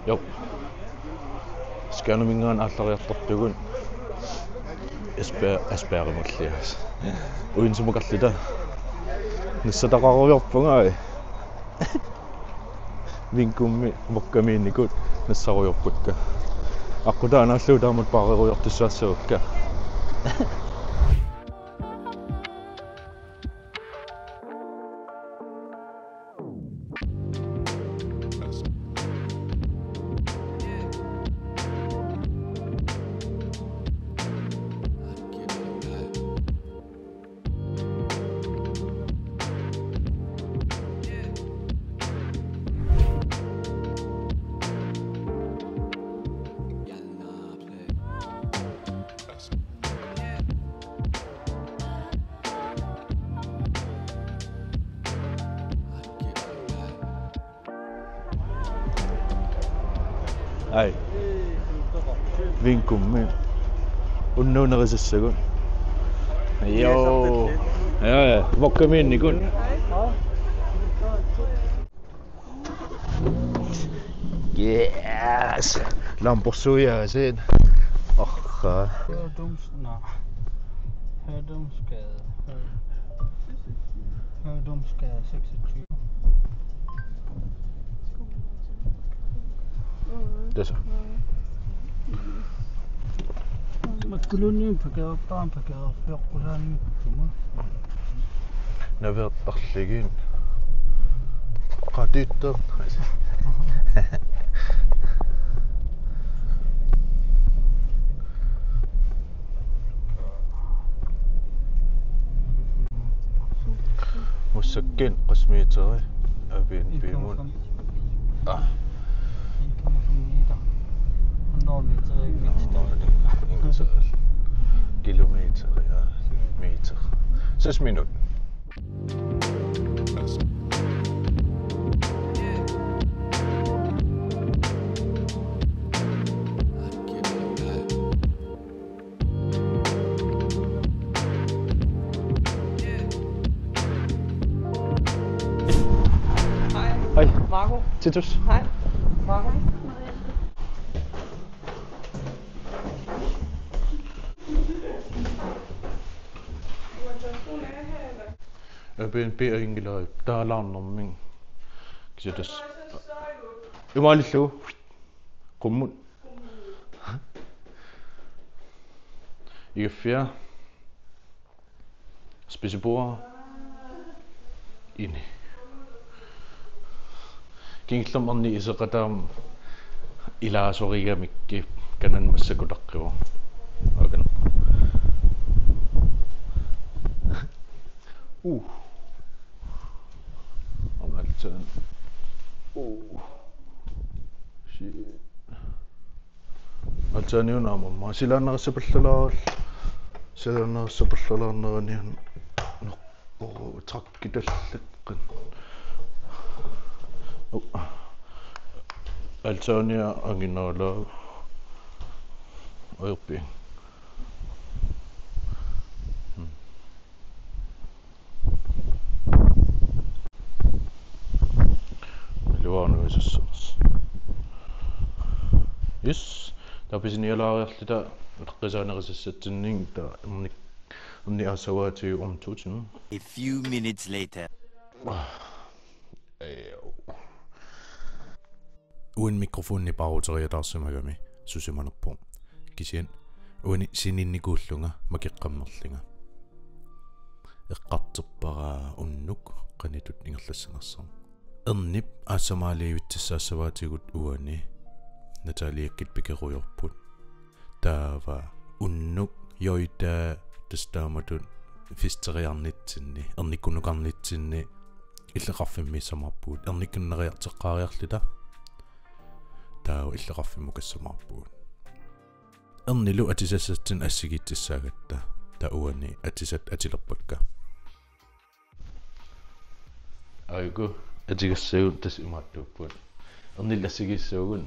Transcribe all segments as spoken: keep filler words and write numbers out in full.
Jo. Skjerneminngaanniit aallariartortugut. Esbjerg, Esbjergimullias. Odensemukarluta. Nassataqarujoorpunga. Vinkummi Vokkamiinnikut nassarujoorpakka. Aqqutaa naallugu taamatut paarerujoortussaassavakka. Ai. Vinkummi. Unnuunerisassagut. Jo. Ja, ja. Vokkamiinnikut. Yes. Lamporsuiaasiit. Orra. Hørdomsna. Hørdomsgade. Hørdomsgade seksogtyve. Tassa. Makkulunniun pakeertaan pakeerfiorqusaannikkuma. Naveertarlugit. Qatiittoq. Massakkut qassit meterit Airbnbimut? Ah. Hundrede meter. Kilometer, ja. Meter. Seks minut. Hej. Hej. Marco. Titus. Hej. Marco. Airbnb ajunngilaq taalaarnermik. Kisianni tassa. Imaalillugu. Qummut. Igaffia. Spisebord. Ini. Kingullermik erniit iseqataammat ilaasorigamikkit kanani massakkut utaqqivoq. Akan. Uh. Amaltaan. Uh. Shit. Altaaniuna aamma silaannarissapallalaarluni. Silaannarissapallalaarneraniuna. Nå, oh, trakkitalleqqan. Oh. Altaania anginaalaa. Ajorpi. Hmm. Iluanuisussaas. Yes. Taava pisinialaariarluta utaqqisaanerisassatsinnut taava erni-, erniassavaatigut om to timer. A few minutes later. Ew. Uani mikrofoni paaruteriataarsimagami susimanerpoq. Kisianni uani sininnikuullunga makeqqammerlunga. Eqqartorpara unnuk qanoq ittut ingerlassanersoq. Ernip aassamaaliivitsissaassavaatigut uani Nataliakkut pikerujoorput. Taava unnuk joitaa tassa taamatut festeriarnitsinni, ernikkunukarnitsinni illoqarfimmiissamaarpugut, ernikkunneqareerteqqaariarluta. Taava illoqarfimmukassamaarpugut. Ernilu atisassatsinnik assigiissutissagatta, taava uani atisat atulerpakka. Aajuku atugassagut tassa imaattuupput. Ernillu assigiissaagut.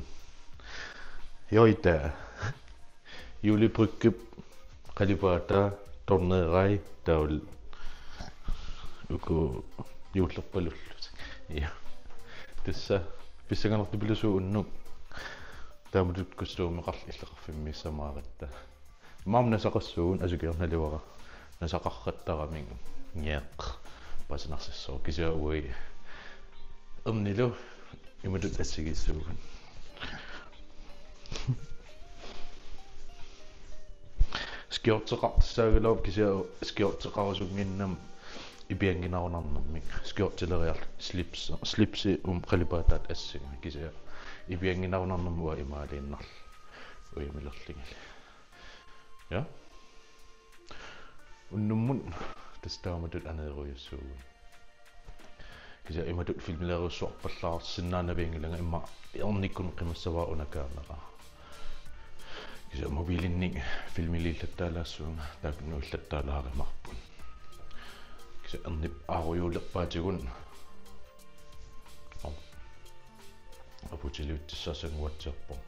Joitaa. Julie Brügge-p qalipaataa torneerai taavalu uku juullerpalullutik. Ja. Tassa pissanganartupilussuuvoq unnuk. Taamatut kostuumeqarl illeqarfimmiissamaaratta. Maam nasaqassuun asukiornaluara. Nasaqarrattaramik ngeeq. Paasinarsassaaq kisianni uagut ernilu imatut assigiissuugut. Skjorteqartussaagaluarpoq kisianni skjorteqarusunnginnama ipiannginnerunarnermik. Skjorteleriarlugu slips, slipsi um qalipaataat assinga kisianni ipiannginnerunarnermik uanga imaaliinnarlugu. Ujamilerlingili. Ja. Unnummut tassa taamatut aneerujussuugut. Kisianni imatut filmiliorujussuarpallaarsinnaanavianngilanga immaqa ernikkunneq qimassavara una kamera. Kisianni mobilinni filmiliillattaalaassuunga taakku nuillattaalaarumaarput. Kisianni ernip aarujuulerpaatigut. Om. Aputiliutissaasannguatsiarpoq.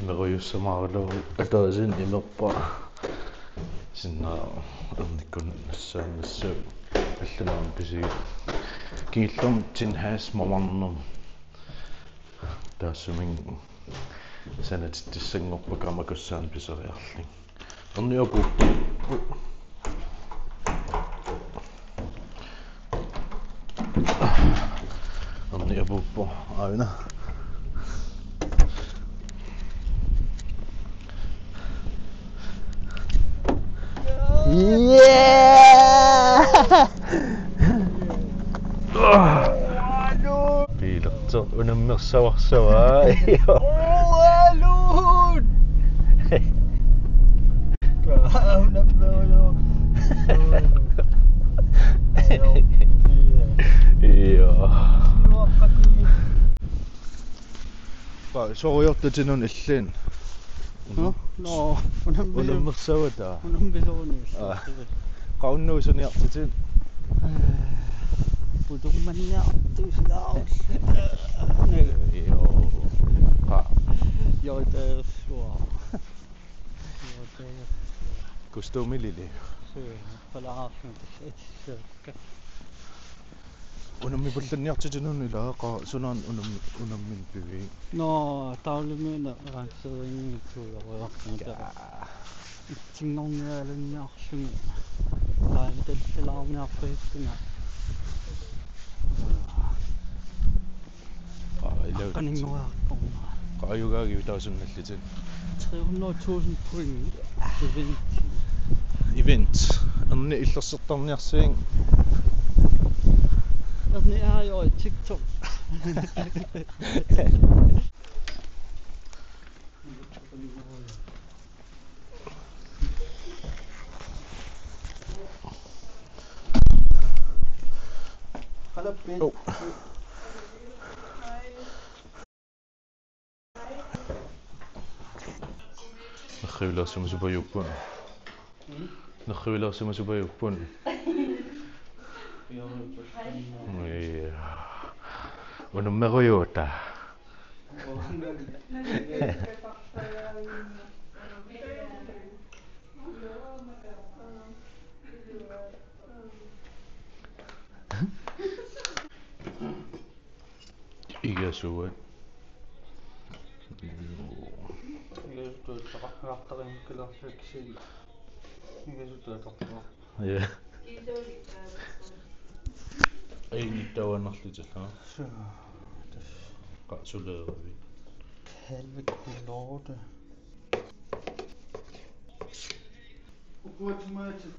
Imerujussuumaarlugu ataaseq imerpaa. Sinna ernikkunneq nassaannassaq allanut pisiarit. Kingullermik Tin Hash mamarnermut. Taassuminnga sanatitsissanngorpakka aamma akussaani pisariarlunga. Erniapuuppoq. Erniapuuppoq. Aajuna. Yeah! Biilertoq unammersavarsuaq. Oalut! Unammersavarsuaq. Io. Io, qaqi. Paa, sorujortutinun illiin. Nå, nå, unammi-, unammersavarsuaq. Unammersavarsuaq. Aa. Qaunnuusuniartitit. Putummanniartusilaarus. Io. Qa. Io, det er svært. Io, det er svært. Kostuumilili. Suu, palaarlunga tassa. Unammipallanniartitinun ilaa, qa-, sunaana unammi-, unammineq piviit? Nå, tavlemiuna rangerinngitsuujorujoorpunga. Jaa. Itsinngornialanniarlunga. Qaavitallalaarniarpajuttunga. Aa, ilaa. Aqqaninnguarpunga. Qaajugaagiu taasunnallutit? Tre hundrede tusind point. Event. Event. Erni illersortarniarsigit. Erni aajoi TikTok. Halappi. Oh. Nerrivilersimasupajuupput. Mm? Nerrivilersimasupajuupput. Ui. Unammerujuuta. Igasuat. Igasutut taqartartarnikkalaarlakkiin. Igasutut taqartar. Ja. Ai, nittavannarlutik, ha? Suu. Qasuleeruvi. Helvede kuloorte. Ukua timaatit.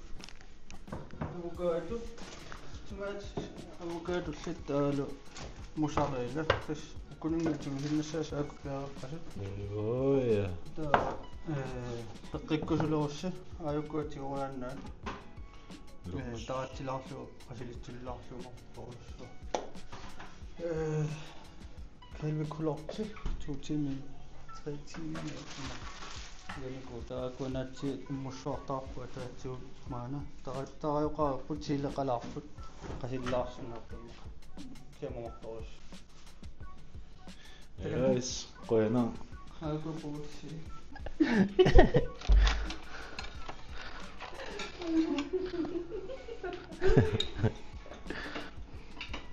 Avocado. Timaatit. Avocado littaalu. Mozzarella. Tassa ukuninnga tigusinnassaasi aakku peereqqasut. Joo, ja. Taava, eh, peqqikkusulerussi. Aajuku tigoriaannaat. Looks. Eh, taratsilaarlugu, qasilitsilaarlugu martorussu. Eh, Kalvekuloorti, to timer, tre timer. Ianiku, taava kuanatsi immussuartaarpu ataatsigut maana. Tara-, tarajoqaarput, sileqalaarput, qasilaarsinnaapput. Siamumartorus. Yes, qujanaq. Haku puutsi.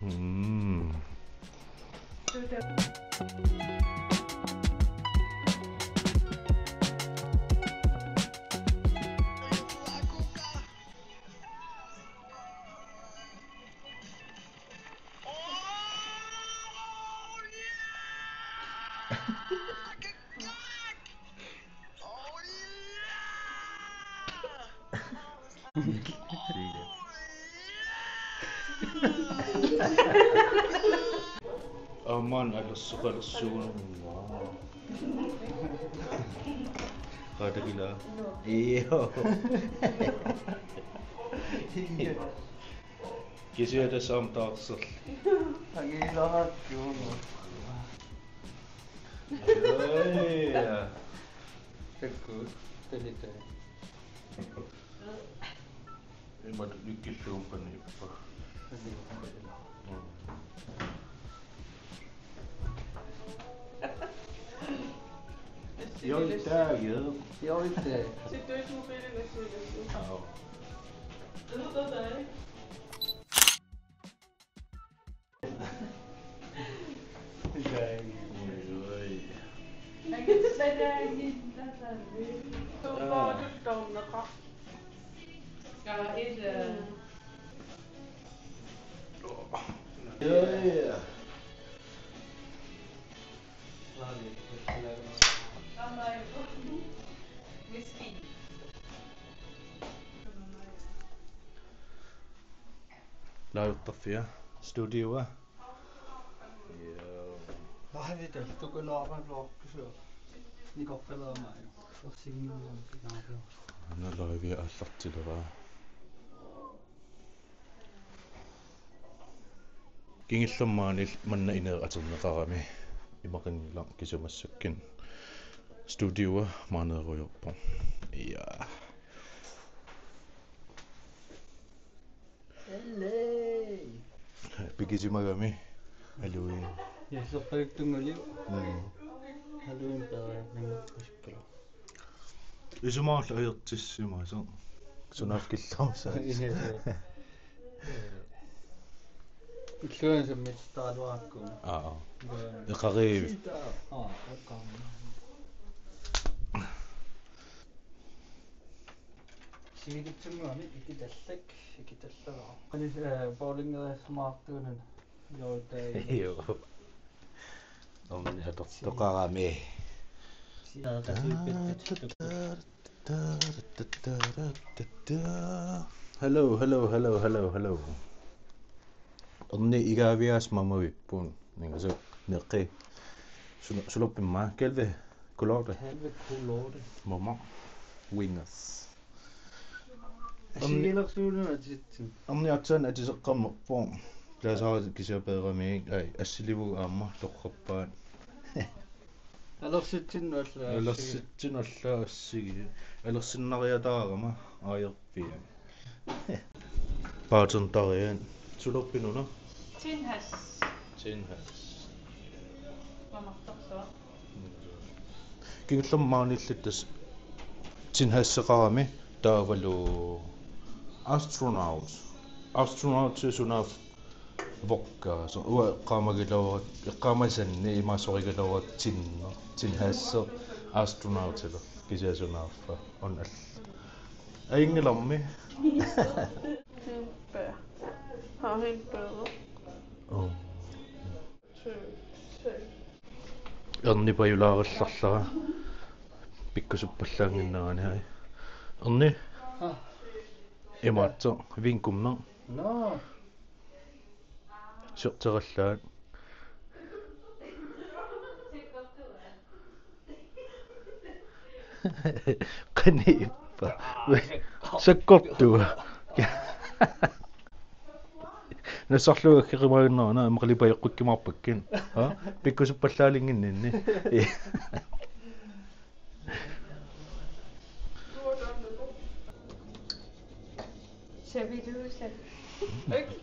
Mm. Aamma alersoqalersuunnguaq. Qaatakila. Io. Kisianni tassa aamma taarserl. Angilarakkuunnguaq. Oi. Takkut, tanitai. Imatut nikkillugu paniippa. Joi, taage. Joi, taage. Sitten olisi mobiilin esimerkiksi. Joo. Tuota ei. Oi, oi. Tuota nyt tuonne. Ja, ei se. Joo, joo. Laajuttarfia studioa. Joo. Lahvita tukunoorpaan luokkusuo. Nikorpalaamai. Orsinginnam kinaavio. Anna livia aallartileraa. Kingullermi maanili manna ineeq atorneqarami imaqanngilaq kisianni massakkut studioa maaneerujoorpoq. Ja. Hello. Pikisimagami. Halloween. Ja, serpaluttunnguliu. Mm. Halloween peeriarnanngorpusippala. Isumaqarlu ajortissimasoq. Sunaaffa killormut saat. Illuansammittaaluarakku. Aa, aa. Iluan. Eqariivi. Aa, eqarna. Sivikitsunnguamik ikitallak, ikitallagaq. Qani, eh, bowlingeriassumaartuunani. Joo, taava. Joo. Om atortoqarami. Hello, hello, hello, hello, hello. Erniit igaaviaasut mamavipput. Ningasu neqi. Sulu-, sulorpimma, kalve kuloorte. Kalve kuloorte. Mama. Wingers. Assigiilersuunuku atisitsin. Erniit aatsaat atiseqqammerpoq. Taava kisianni peeramiuk, ai, assilivugut aamma toqqappaat. Alersitsinnut allaat assigit. Alersitsinnut allaat assigit. Alersinnariataarama aajorpiaq. Bartenderiat. Sulorpit una? Tin Hass. Tin Hass. Mamartorsuaq. Kingullermi maanillit tassa Tin Hasseqarami taavalu Astronaut. Astronaut sunaaffa vodka. Soorlu uanga eqqaamagilaarpara, eqqaamasanni imaasorigilaarpara tinneq. Tin Hasseq Astronautip. Kisianni sunaaffa. Una alla. Ajunngilarmi. Helt bør. Har helt bør. Oh. Sø. Sø. Erni pajulaarallarlara. Pikkusuppallaannginnerani, ai. Erni. Ah. Imaattoq, vinkummeq. Nå. Siorterallaat. Qaniippa. Sakkortuva. Nassarlugu aggeqimaaginnaruna, aamma qalipaat eqqukkumaarpakkit. Ha? Pikkusuppallaalinnginninni. Ser vi det ud, Seb? Ikke?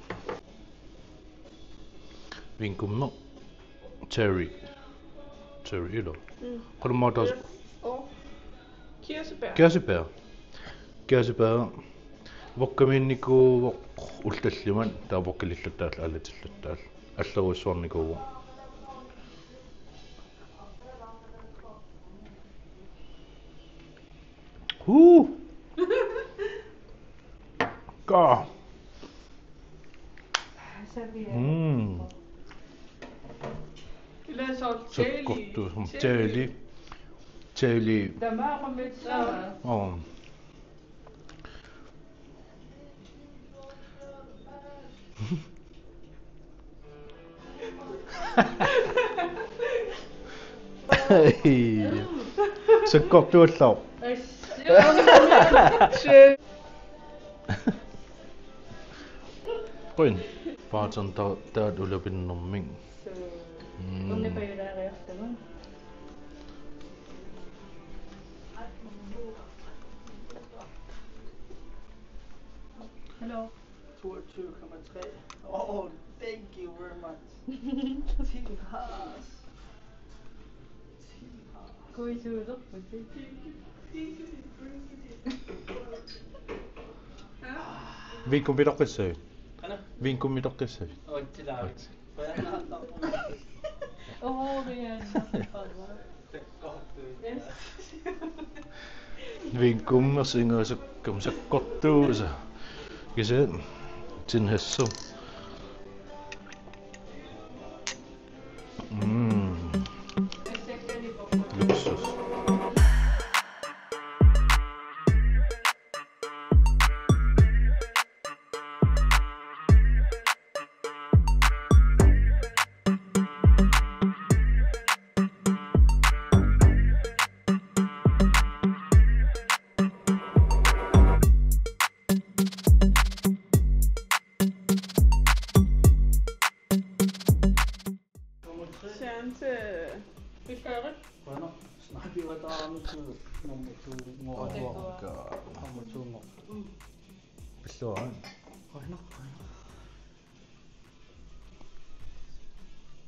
Vinkummeq. Cherry. Sorry, ilo. Mm. Qulummaataas. Yes. Oh. Kirsebær. Kirsebær. Kirsebær. Upokkamiinnikuuvoq ullut tallimat, taava upokkilluttaaq, aallatilluttaaq. Allerujussuarnikuuvoq. Huu! Ka. Mm. Ila soorlu jelly. Sakkortuumik jelly. Jelly. Jelly. Tamaat qamitsara. Oo. Sakkortuullaq. Qujan. Bartender taat ulapinnermik. Mm. Hello. Toogtyve komma tre. Oh, thank you very much. Team Haas. Team Haas. Kuisuulerputit. Vinkummi toqqissavit? Ana? Vinkummi toqqissavit? Otsila. Ots. Oorian. Vinkummi singaasakkum sakkortuusa. Kisianni tinhassu. Mm. Luksus. Chance. Fifærdigt. Bueno, snakker vi, at der er noget nummer to, nummer to, nummer to, nummer. Pilluarit. Hold nu, hold nu.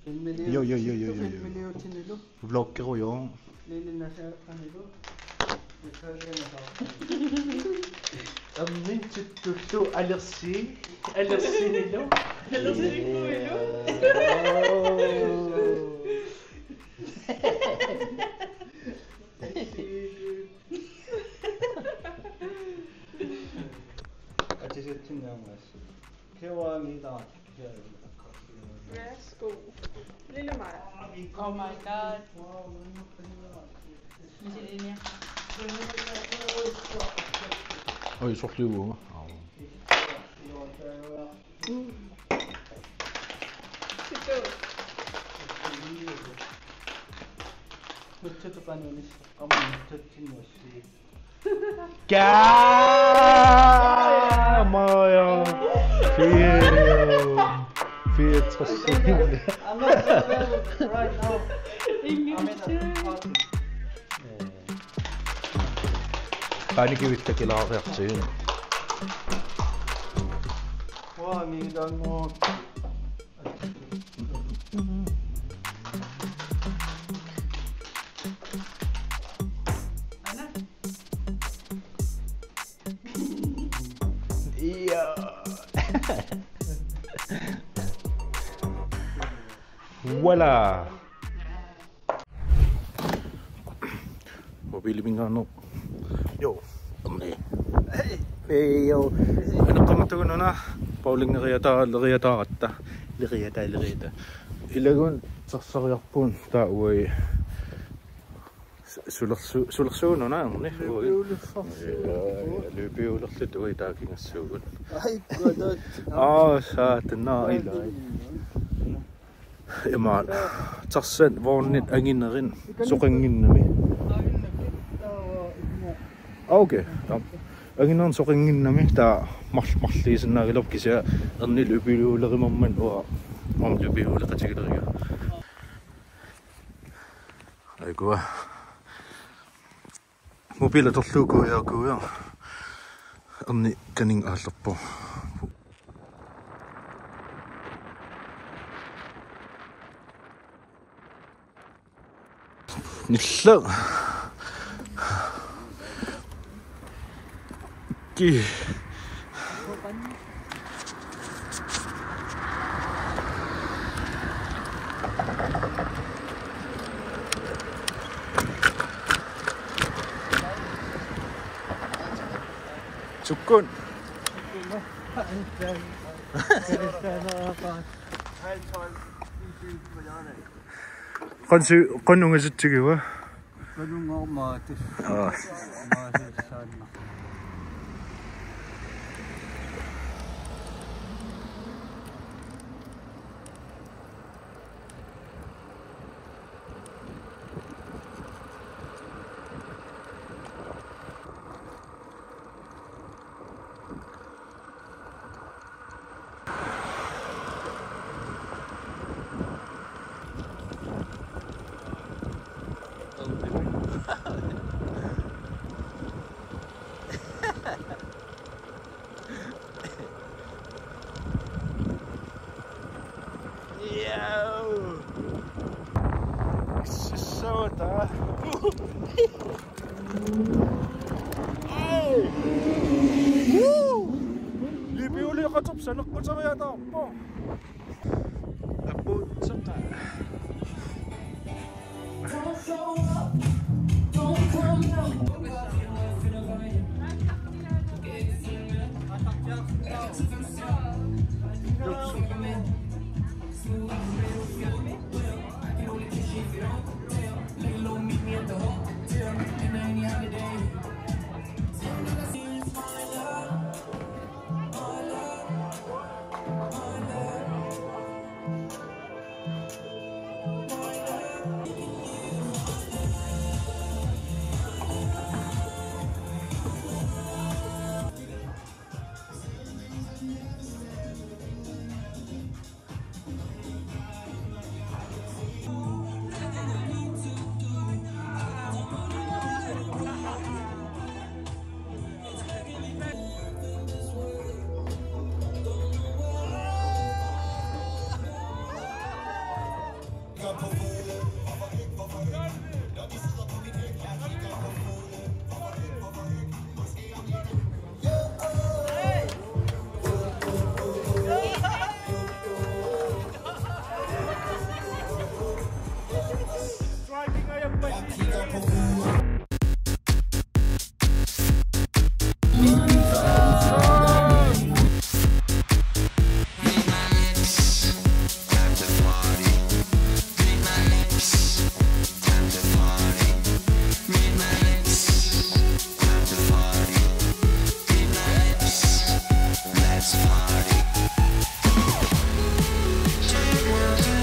Filmiliu-, jo, jo, jo, jo, jo, jo. Filmiliutinilu. Vloggerujoq. Lili nasaaqanilu. Nasaaqanilu. Ammin tuttullu alersi. Alersiinilu. Alersiinikuuilu. Atisitsinnaamaas. Kævani taat. Værsgo. Lille Maja. Oh my God. Oi, sorliuvuga. Situ. Nutsutupanunis. Amun nutsutsinnussi. Gaa! Maja! Fire! Fireogtres. I'm not available right now. I'm in a party. Qanikivittakilaareertigu. Uanga miitanngoruk. Ja. Voilà. Mobiiliminngaanneersoq. Jo. Amni. Hey. Hey, jo. Aneqqamatugununa bowlingeriataarleriataaratta. Leriataa, leriataa. Ilagun tassariarput taava uai. Su-, sulersu-, sulersuununa, amni. Løbehjulersorsuuvoq. Ja, løbehjulerluta uai taakingassuugut. Ai, godt. Aa, satan, naa, ila. Imaal. Tassani vognit anginerit soqannginnami. Okay. Taava anginerit soqannginnami taava marl-, marluisinnaagaluarpoq kisianni ernilu løbehjulerinermut uanga aamma løbehjuleqatigileriga. Aikua. Mobiili atorlugu kuiaakkuuvoq. Erni kaninnga aallerpoq. Nillu. Ki. Sukkut. Qanoq su-, qanoq ungasitsigivit? Qanoq maat. Aa. Maat saanna. Yo. Sissavara. Hey. Woo. Lipiuliaqatip saneqquteriataarpoq. Appu, saqqa.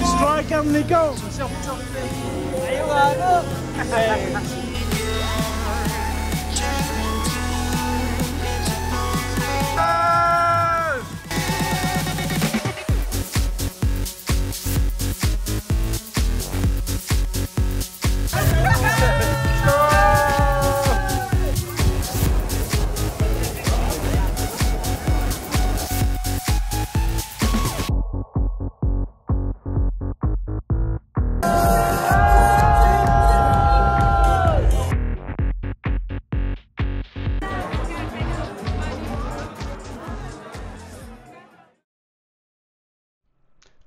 Strike and Nico.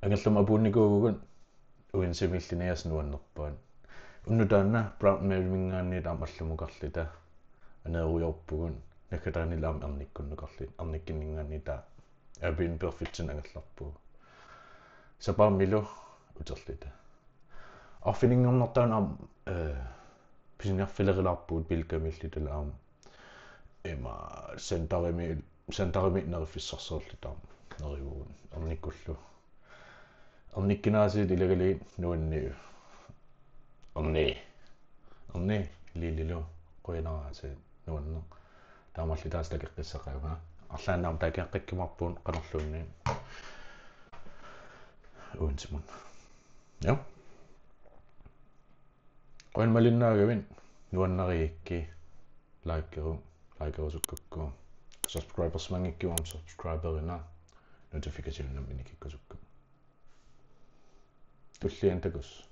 Angerlamut apuunnikuuvugut, uinsimillinias nuannerpaat. Unnuk taanna Proud Marymmingaanniit aamma allumukarluta aneerujoorpugut, naggataanilu aamma ernikkunnukarluta, ernikkinninngaanniit taava Airbnb-erfitsinni angerlarpugut. Sapaammilu uterluta. Arfininngornertaanut aamma, eh, pisiniarfilerilaarpugut Bilkamillu taava aamma. Ima centerimi, centerimi neriffissarsiorluta aamma nerivugut ernikkullu. Ernikkut aasiit ilagalugit nuanni-. Erni. Erni. Lillilu. Qujanaq aasiit nuanneq. Taamaallu taas takoqqissaqaanga. Arlaannik aamma takoqqikkumaarpugut qanorluunniit. Uinsimut. Ja. Qujanaq malinnaagavit, nuannarigukku, likeruk, likerusukkukku. Subscribersimanngikkuit aamma subscriberina, notification nammineq isikkoqarukku. Tulliani takuss'.